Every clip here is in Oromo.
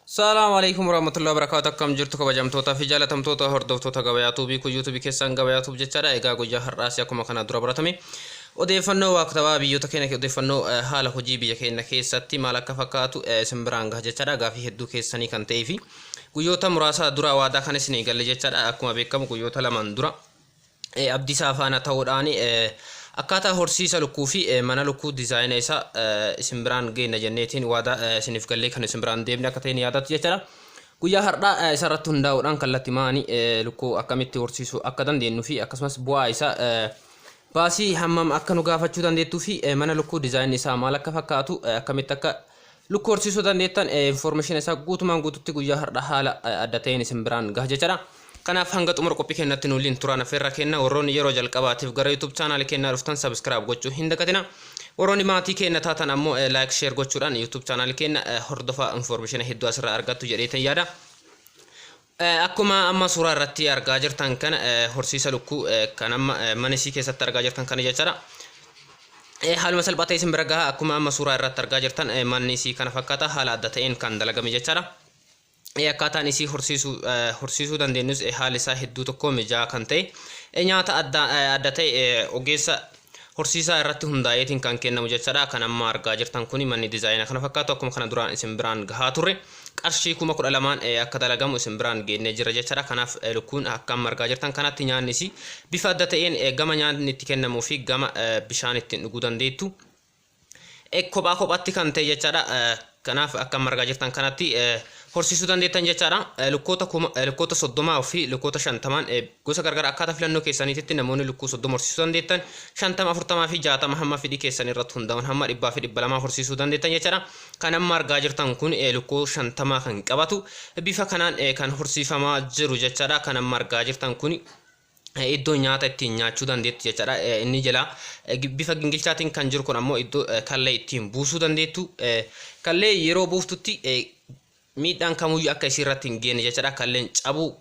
Salaamu alaikum warahmatullahi wabarakatuh. Akkam jirtu kabajamtootaa fi jaalatamtoota hordoftoota Gabayaa Tuubii kun yuutuubii keessan Gabayaa Tuub jechaadha. Egaa guyyaa har'aas akkuma kana dura baratame odeeffannoo waqtawaa biyyoota keenya, odeeffannoo haala hojii biyya keenya keessatti maal akka fakkaatu isin biraan gaha jechaadha. Gaafii hedduu keessanii kan ta'ee fi guyyoota muraasa dura waadaa kan isinii galle jechaadha. Akkuma beekamu guyyoota lamaan dura Abdiisaa faana ta'uudhaan akkaataa horsiisa lukkuu fi mana lukkuu dizaayina isaa isin biraan geenna jenneetiin waadaa isiniif gallee kan isin biraan deemne akka ta'e ni yaadattu jechaadha. Guyyaa har'aa isarratti hundaa'uudhaan kallattii maanii lukkuu akkamitti horsiisuu akka dandeenyu fi akkasumas bu'aa isaa, baasii hammam akka nu gaafachuu dandeettuu fi mana lukkuu dizaayinni isaa maal akka fakkaatu, akkamitti akka lukkuu horsiisuu dandeettan information isaa guutumaan guututti guyyaa har'aa haala adda ta'een isin biraan gaha jechaadha. Kanaaf hanga xumura qophii keenyatti nu waliin turaan affeerraa kenna. Warroonni yeroo jalqabaatiif gara YouTube channel keenyaa dhuftan subscribe gochuu hin dagatina. Warroonni maatii keenya taatan ammoo like, share gochuudhaan YouTube channel keenya hordofaa, information hedduu asirraa argattu jedheetan yaada. Akkuma amma suuraa irratti argaa jirtan kana, horsiisa lukkuu kan amma mana isii keessatti argaa jirtan kana jechaadha. Haaluma salphaa ta'e isin bira gaha. Akkuma amma suuraa irratti argaa jirtan, manni isii kana fakkaata, haala adda ta'een kan dalagame jechaadha. Akkaataan isii horsiisuu dandeenyus haalli isaa hedduu tokko mijaa'aa kan ta'e, nyaata adda ta'e ogeessa horsiisaa irratti hundaa'eetiin kan kennamu jechaadha. Kan amma argaa jirtan kuni manni dizaayina kana fakkaatu akkuma kana duraan isin biraan gahaa turre qarshii 12,000n akka dalagamu isin biraan geennee jira jechaadha. Kanaaf lukkuun akka amma argaa jirtan kanatti nyaanni isii bifa adda ta'een gama nyaanni itti kennamuu fi gama bishaan ittiin dhuguu dandeettu kophaa kophaatti kan ta'e jechaadha. Kanaaf akka amma argaa jirtan kanatti horsiisuu dandeettan jechaadha. Lukkoota 30 fi lukkoota 50n gosa gargaraa akkaataa filannoo keessaniititti namoonni lukkuu 30 horsiisuu dandeettan, 50, 40 fi 60, hamma fedhii keessan irratti hundaa'uun hamma 100 fi 200 horsiisuu dandeettan jechaadha. Kan amma argaa jirtan kun lukkuu 50 kan qabatu bifa kanaan kan horsiifamaa jiru jechaadha. Kan amma argaa jirtan kun iddoo nyaata ittiin nyaachuu dandeettu jechaadha. Inni jala bifa gingilchaatiin kan jiru kun ammoo iddoo kallee ittiin buusuu dandeettu. Kallee yeroo buuftutti miidhaan kamuyyuu akka isiirratti hin geenye jechaadha. Kalleen cabuu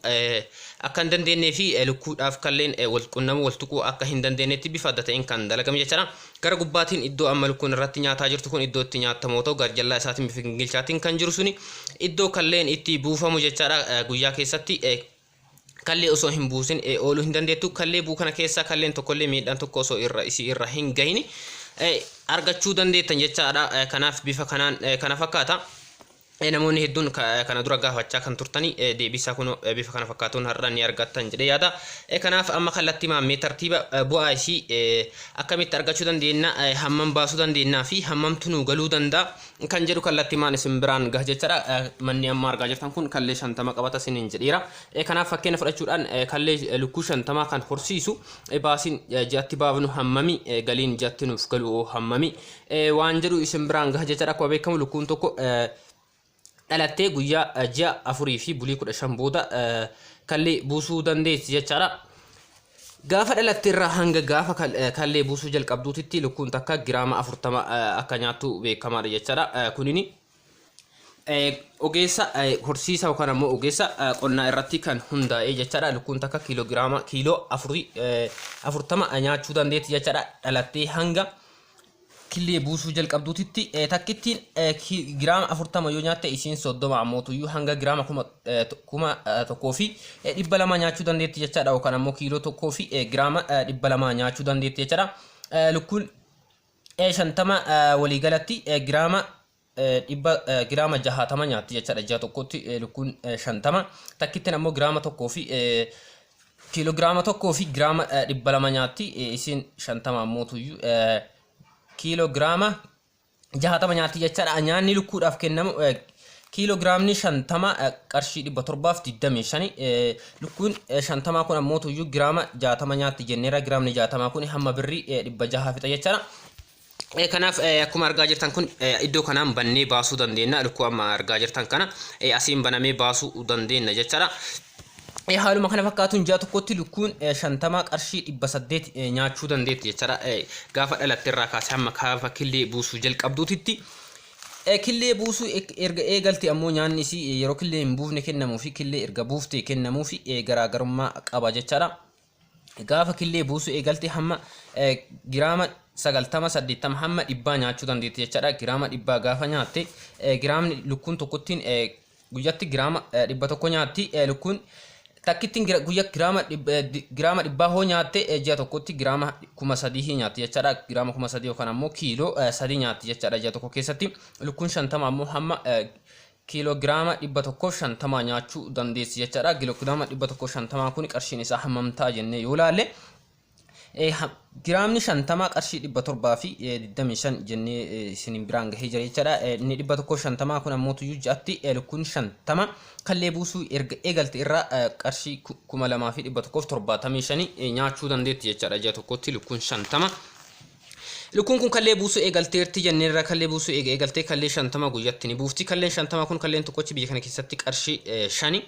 akka hin dandeenyee fi lukkuudhaaf kalleen wal qunnamuu, wal tuquu akka hin dandeenyetti bifa adda ta'een kan dalagame jechaadha. Gara gubbaatiin iddoo amma lukkuun irratti nyaataa jirtu kun iddoo itti nyaatamu ta'u, garjallaa isaatiin bifa gingilchaatiin kan jiru suni iddoo kalleen itti buufamu jechaadha. Guyyaa keessatti kallee osoo hin buusin ooluu hin dandeettu. Kallee buu kana keessa kalleen tokkollee miidhaan tokko osoo irra isii irra hin gahini argachuu dandeettan jechaadha. Kanaaf bifa kanaan kana fakkaata. Namoonni hedduun kana dura gaafachaa kan turtanii deebisaa kun bifa kana fakkaatuun har'a ni argattan jedhee yaada. Kanaaf amma kallattii maammee tartiiba bu'aa isii akkamitti argachuu dandeenya, hammam baasuu dandeenyaa fi hammamtu nu galuu danda'a kan jedhu kallattii maan isin biraan gaha jechaadha. Manni amma argaa jirtan kun kallee 50 qabata isiniin jedheera. Kanaaf fakkeenya fudhachuudhaan kallee lukkuu 50 kan horsiisu baasiin ji'atti baafnu hammami, galiin ji'atti nuuf galu hammami waan jedhu isin biraan gaha jechaadha. Akkuma beekamu lukkuun tokko dhalattee guyyaa ji'a 4 fi bulii 15 booda kallee buusuu dandeessi jechaadha. Gaafa dhalatte irraa hanga gaafa kallee buusuu jalqabduutitti lukkuun takka giraama 40 akka nyaattu beekamaadha jechaadha. Kunini ogeessa horsiisa yookaan ammoo ogeessa qonnaa irratti kan hundaa'e jechaadha. Lukkuun takka kiiloogiraama kiiloo afurii 40 nyaachuu dandeetti jechaadha. Dhalattee hanga killee buusuu jalqabduutitti takkittiin giraama 40 yoo nyaatte, isiin 30 ammootuyyuu hanga giraama 1200 nyaachuu dandeetti jechaadha, yookaan ammoo kiiloo tokkoo fi giraama 200 nyaachuu dandeetti jechaadha. Lukkuun 50 waliigalatti giraama dhibba giraama 60 nyaatti jechaadha ji'a tokkotti lukkuun 50. Takkittiin ammoo giraama tokkoo fi kiiloogiraama tokkoo fi giraama 200 nyaatti. Isiin 50 ammootuyyuu kiiloogiraama 60 nyaatti jechaadha. Nyaanni lukkuudhaaf kennamu kiiloogiraamni 50 qarshii 725. Lukkuun 50 kun ammootuyyuu giraama 60 nyaatti jenneera. Giraamni 60 kun hamma birrii 600 fixa jechaadha. Kanaaf akkuma argaa jirtan kun iddoo kanaan bannee baasuu dandeenya. Lukkuu amma argaa jirtan kana asiin banamee baasuu dandeenya jechaadha. Haaluma kana fakkaatuun ji'a tokkotti lukkuun 50 qarshii 800 nyaachuu dandeetti jechaadha. Gaafa dhalatte irraa kaasee hamma gaafa killee buusuu jalqabduutitti. Killee buusuu erga eegalte ammoo nyaanni isii yeroo killee hin buufne kennamuu fi killee erga buufte kennamuu fi garaagarummaa qaba jechaadha. Gaafa killee buusuu eegalte hamma giraama 90, 80 hamma 100 nyaachuu dandeetti jechaadha. Giraama 100 gaafa nyaatte, giraamni lukkuun tokkottiin Guyyatti giraama 100 nyaatti. Lukkuun takkittiin guyyaa giraama 100 hoo nyaatte, ji'a tokkotti giraama 3000 nyaatti jechaadha. Giraama 3000 yookaan ammoo kiiloo 3 nyaatti jechaadha ji'a tokko keessatti. Lukkuun 50 ammoo hamma kiiloo giraama 150 nyaachuu dandeessi jechaadha. Kiiloo giraama 150 kun qarshiin isaa hammam ta'a jennee yoo laalle, giraamni 50 qarshii 725 jennee isin biraan gahee jira jechaadha. Inni 150 kun ammoo tuyyuu ji'atti lukkuun 50 kallee buusuu erga eegalte irraa qarshii 2175 nyaachuu dandeetti jechaadha ji'a tokkotti lukkuun 50. Lukkuun kun kallee buusuu eegalteerti jenneerra. Kallee buusuu eegaltee kallee 50 guyyatti ni buufti. Kalleen 50 kun kalleen tokkochi biyya kana keessatti qarshii 5.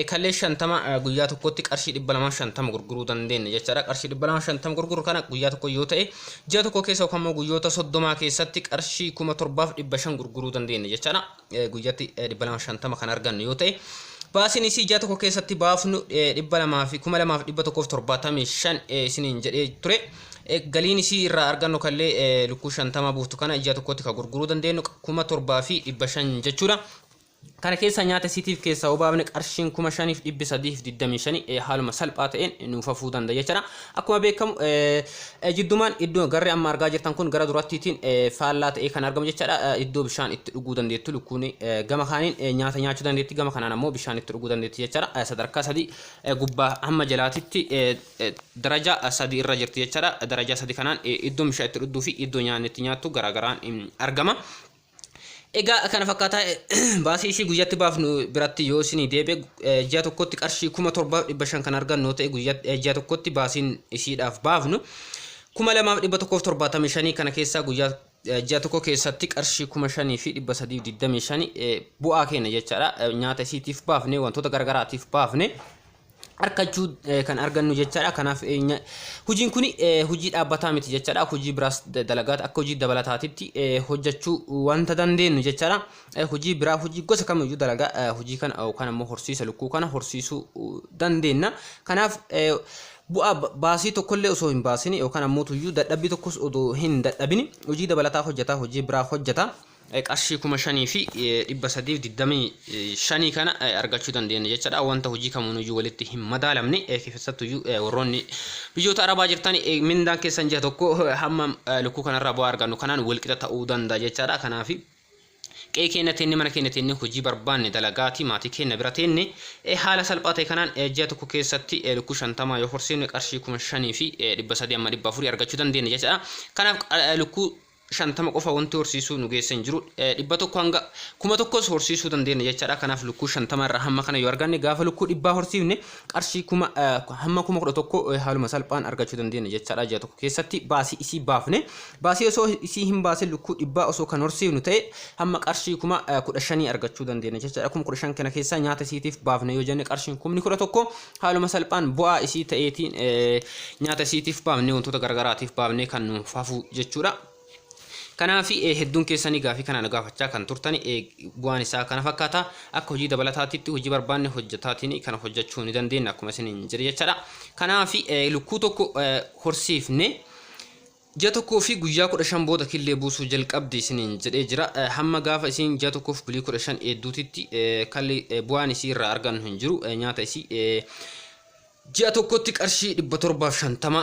Kallee 50 guyyaa tokkotti qarshii 250 gurguruu dandeenya jechaadha. Qarshii 250 gurguru kana guyyaa tokko yoo ta'e, ji'a tokko keessa yookaan immoo guyyoota 30 keessatti qarshii 7500 gurguruu dandeenya jechaadha. Guyyatti 250 kan argannu yoo ta'e, baasiin isii ji'a tokko keessatti baafnu 200 fi 2175 isiniin jedhee ture. Galiin isii irraa argannu kallee lukkuu 50 buuftu kana ji'a tokkotti kan gurguruu dandeenyu 7500 jechuudha. Kana keessa nyaata isiitiif keessaa obaafne, qarshiin 5325 haaluma salphaa ta'een nuuf hafuu danda'a jechuudha. Akkuma beekamu, jiddumaan iddoo garri amma argaa jirtan kun gara durattiitiin faallaa ta'ee kan argamu jechaadha. Iddoo bishaan itti dhuguu dandeettu, lukkuun gama kaaniin nyaata nyaachuu dandeetti, gama kanaan ammoo bishaan itti dhuguu dandeetti jechaadha. Sadarkaa sadii gubbaa hamma jalaatitti darajaa sadii irra jirti jechaadha. Darajaa sadii kanaan iddoon bishaan itti dhugduu fi iddoo nyaanni itti nyaattu garaagaraan argama. Egaa kana fakkaataa baasii ishii guyyatti baafnu biratti yoo isinii deebi'e, ji'a tokkotti qarshii 7500 kan argannu ta'e, guyyaa ji'a tokkotti baasiin ishiidhaaf baafnu 2175. Kana keessaa guyyaa ji'a tokko keessatti qarshii 5325 bu'aa keenya jechaadha. Nyaata isiitiif baafne, wantoota garagaraatiif baafne argachuu kan argannu jechaadha. Kanaaf hojiin kun hojii dhaabbataa miti jechaadha. Hojii biraas dalagaa akka hojii dabalataatitti hojjechuu wanta dandeenyu jechaadha. Hojii biraa, hojii gosa kamiyyuu dalagaa hojii kana yookaan ammoo horsiisa lukkuu kana horsiisuu dandeenya. Kanaaf bu'aa baasii tokkollee osoo hin baasin yookaan ammoo tuyyuu dadhabbii tokkos osoo hin dadhabin hojii dabalataa hojjetaa, hojii biraa hojjetaa qarshii 5325 kana argachuu dandeenya jechaadha. Wanta hojii kamuunuyyuu walitti hin madaalamne. Keessattuyyuu warroonni biyyoota Arabaa jirtan, mindaan keessan ji'a tokko hamma lukkuu kanarraa bu'aa argannu kanaan walqixa ta'uu danda'a jechaadha. Kanaaf qe'ee keenya teenne, mana keenya teenne, hojii barbaanne dalagaati maatii keenya bira teenne haala salphaa ta'e kanaan ji'a tokko keessatti lukkuu 50 yoo horsiifne, qarshii 5300 amma 400 argachuu dandeenya jechaadha. Kanaaf lukkuu 50 qofa wanti horsiisuu nu geessa hin jiru. 100 hanga 1000s horsiisuu dandeenya jechaadha. Kanaaf lukkuu 50 irraa hamma kana yoo arganne, gaafa lukkuu 100 horsiifne qarshii hamma 11,000 haaluma salphaan argachuu dandeenya jechaadha ji'a tokko keessatti baasii isii baafne. Baasii osoo isii hin baasin lukkuu 100 osoo kan horsiifnu ta'e, hamma qarshii 15,000 argachuu dandeenya jechaadha. 15,000 kana keessaa nyaata isiitiif baafne yoo jenne, qarshiin 11,000 haaluma salphaan bu'aa isii ta'eetiin nyaata isiitiif baafne, wantoota garagaraatiif baafne kan nuuf hafu jechuudha. Kanaaf hedduun keessanii gaafii kana nu gaafachaa kan turtan, bu'aan isaa kana fakkaata. Akka hojii dabalataatitti hojii barbaanne hojjetaatiin kana hojjechuu ni dandeenya akkuma isiniin jedhe jechaadha. Kanaaf lukkuu tokko horsiifne ji'a tokkoo fi guyyaa 15 booda killee buusuu jalqabdi isiniin jedhee jira. Hamma gaafa isiin ji'a tokkoof bulii 15 hedduutitti kalli bu'aan isii irraa argannu hin jiru. Nyaata isii ji'a tokkotti qarshii 750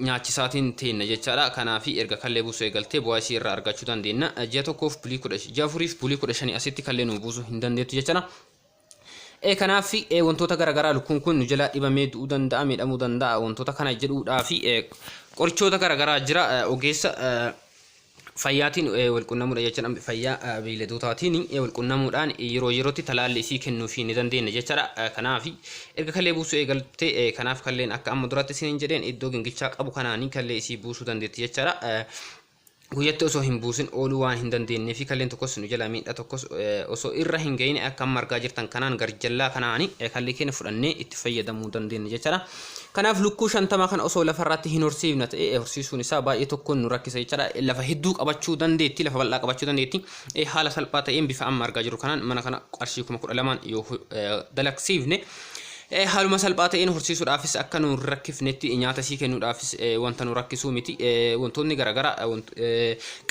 nyaachisaatiin teenna jechaadha. Kanaaf erga kallee buusuu eegaltee bu'aa isii irraa argachuu dandeenya. Ji'a tokkoof bulii kudha ji'a afuriif bulii 15 asitti kallee nu buusuu hin dandeettu jechaadha. Kanaaf wantoota garaagaraa, lukkuun kun nu jalaa dhibamee du'uu danda'a, miidhamuu danda'a, wantoota kana jedhuudhaa fi qorichoota garaagaraa jira. Ogeessa fayyaatiin wal qunnamuudha jechuudha. Fayyaa beeyladootaatiin wal qunnamuudhaan yeroo yerootti talaalli isii kennuufii ni dandeenya jechaadha. Kanaaf erga kallee buusuu eegaltee, kanaaf kalleen akka amma duratti isiniin jedheen iddoo gingilchaa qabu kanaanii kallee isii buusuu dandeetti jechaadha. Guyyatti osoo hin buusin ooluu waan hin dandeenyee fi kalleen tokkos nu jalaa miidhaa tokkos osoo irra hin gahin, akka amma argaa jirtan kanaan garjallaa kanaani kallee keenya fudhannee itti fayyadamuu dandeenya jechaadha. Kanaaf lukkuu 50 kana osoo lafarratti hin horsiifna ta'e, horsiisuun isaa baay'ee tokkoon nu rakkisa jechaadha. Lafa hedduu qabachuu dandeetti, lafa bal'aa qabachuu dandeetti. Haala salphaa ta'een bifa amma argaa jirru kanaan mana kana qarshii 12,000n yoo dalagsiifne, haaluma salphaa ta'een horsiisuudhaafis akka nu rakkifnetti nyaata isii kennuudhaafis wanta nu rakkisuu miti. Wantoonni garaagaraa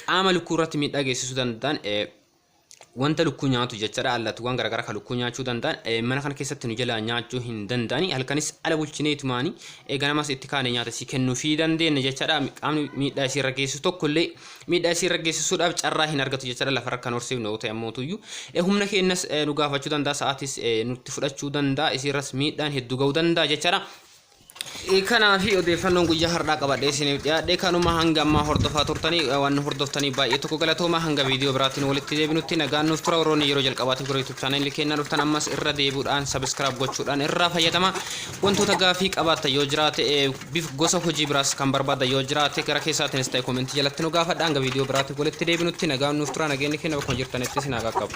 qaama lukkuu irratti miidhaa geessisuu danda'an Wanta lukkuu nyaatu jechaadha. Allaattiiwwan garaagaraa kan lukkuu nyaachuu danda'an mana kana keessatti nu jalaa nyaachuu hin danda'ani. Halkanis ala bulchineetumaani ganamas itti kaane nyaata isii kennuufii dandeenya jechaadha. Qaamni miidhaa isii irra geessisu tokkollee miidhaa isii irra geessisuudhaaf carraa hin argatu jechaadha. Lafarra kan horsiifnu yoo ta'e ammootuyyuu humna keenyas nu gaafachuu danda'a, sa'aatis nutti fudhachuu danda'a, isiirras miidhaan hedduu ga'uu danda'a jechaadha. Kanaafi odeeffannoon guyyaa har'aa qabadhee isiniif dhiyaadhe kanuma. Hanga ammaa hordofaa turtanii waan nu hordoftanii baay'ee tokko galatooma. Hanga viidiyoo biraatiin walitti deebinutti nagaan nuuf tura. Warroonni yeroo jalqabaatiif gara YouTube channelii keenyaa dhuftan ammas irra deebi'uudhaan subscribe gochuudhaan irraa fayyadama. Wantoota gaafii qabaattan yoo jiraate, bif gosa hojii biraas kan barbaaddan yoo jiraate, gara keessaatiinis ta'e commentii jalatti nu gaafadha. Hanga viidiyoo biraatiin walitti deebinutti nagaan nuuf tura. Nageenyi keenya bakkuma jirtanitti isin haa qaqqabu.